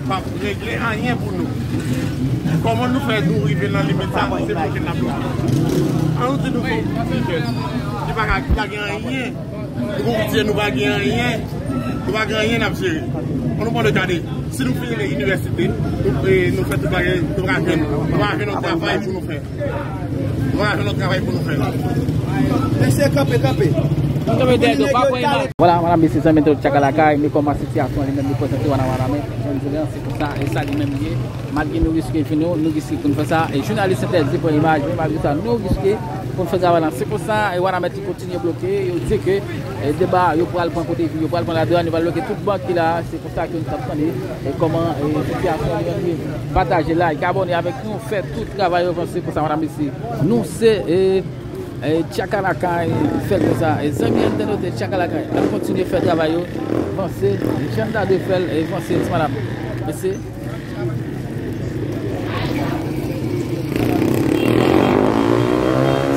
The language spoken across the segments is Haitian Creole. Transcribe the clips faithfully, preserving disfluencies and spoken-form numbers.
p ap regle anyen pou nou. Kòman nou fè nou rive nan limit sa, se bloke n ap bloke? An nou di nou se yon ti jèn ki pa ka, ki pa gen anyen. Nou pou di nou pa gen anyen. Nou pa gen anyen n ap jere. An nou pran le ka de, si nou fini inivèsite, nou, e, nou fè tout bagay, nou pa ka jwenn, nou pa ka jwenn yon travay pou nou fè. Nou pa ka jwenn yon travay pou nou fè. Mesye, kanpe, kanpe. Vwala, madanm, mesye, zanmi entènot Tchakalakay, men kòman sitiyasyon li menm li prezante w nan Wanament, jan m di w la, se konsa, e sa li menm li ye. Malgre nou riske vi nou, nou riske pou n fè sa. E jounalis entèdi pran imaj, men malgre sa, nou riske pou n fè travay la. Se konsa, e Wanament li kontinye bloke. Yo di ke, e deba, yo pral pran kote vi, yo pral pran ladan, yo pral bloke tout bank ki la. Se konsa ke nou t ap tande, e kòman, e sitiyasyon li menm li. Pataje, like, abòne avèk nou, fè tout travay yo vanse konsa, madanm, mesye. Nou se, e, e, Tchakalakay, fè l konsa. E zanmi entènot Tchakalakay, n ap kontinye fè travay yo vanse. Jan n ta dwe fè l, e vanse, ti madanm. Mesye.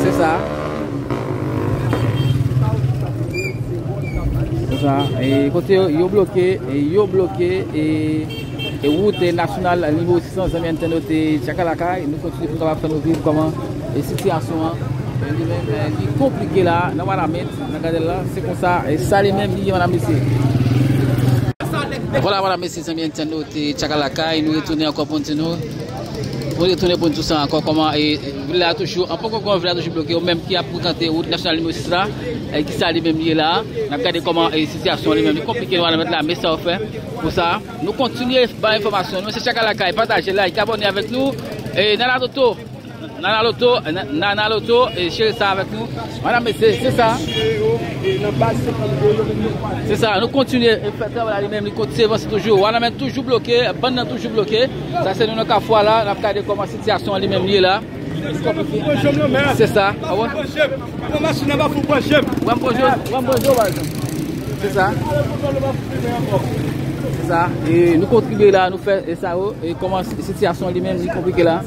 Se sa. Se sa. E kote yo, yo bloke, e yo bloke, e, e wout, e nasyonal nimewo sis san, zanmi entènot Tchakalakay, nou kontinye pou n kapab fè nou viv kòman, e sitiyasyon an, e li menm, e li konplike la, nan Wanament, nan gade la, se konsa, e sa li menm li ye, madanm, mesye. Vwala, madanm, mesye, zanmi entènot Tchakalakay, nou retounen ankò pou n di nou, nou retounen pou n di sa ankò, kòman, e, e, vil la toujou, an poko kòman vil la toujou bloke, ou menm ki ap frekante wout nasyonal nimewo sis la, e ki sa li menm li ye la, n ap gade kòman, e, sitiyasyon li menm li konplike nan Wanament la, men sa yo fè pou sa. Nou kontinye bay enfòmasyon nou, se Tchakalakay, pataje, like, abòne avèk nou, e, Nana Toto. Nana Loto, Na-, Nana Loto, e, cheri sa avèk nou. Madanm, mesye, se sa. Se sa, nou kontinye, e, fè travay la li menm, li kontinye vanse toujou. Wanament toujou bloke, bann nan toujou bloke. Sa se nou nan Kafou a la, n ap gade kòman sitiyasyon an li menm li ye la. Se sa. Wè m bonjou, wè m bonjou, pa egzanp. Se sa. Se sa. E nou kontribye la, nou fè, e sa yo, e kòman sitiyasyon li menm li konplike la.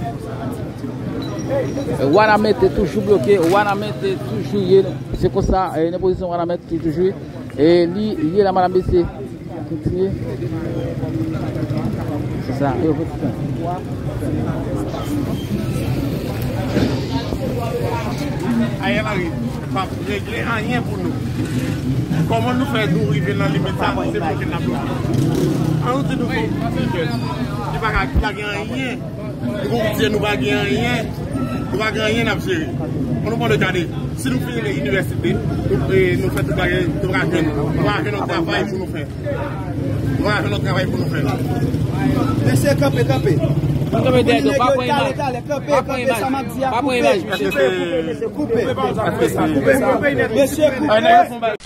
Wanament toujou bloke, Wanament toujou ye. Se konsa, e, nan pozisyon Wanament ki toujou ye. E li ye la, madanm, mesye. Kontinye. Se sa. Yo, yo, yo. Ariel Henry p ap regle anyen pou nou. Kòman nou fè nou rive nan limit sa, se bloke n ap bloke? An nou di nou se yon ti jèn ki pa ka, ki pa gen anyen. Nou pou di nou pa gen anyen, nou pa gen anyen n ap jere. An nou pran le ka de, si nou fini inivèsite, nou, e, nou fè tout bagay, nou pa ka jwenn, nou pa ka jwenn yon travay pou nou fè. Nou pa ka jwenn yon travay pou nou fè. Mesye, kanpe, kanpe. Kanpe dèyè do, pa pran imaj. Pa pran imaj, mesye. Koupe, koupe, mesye, koupe. Mesye, koupe.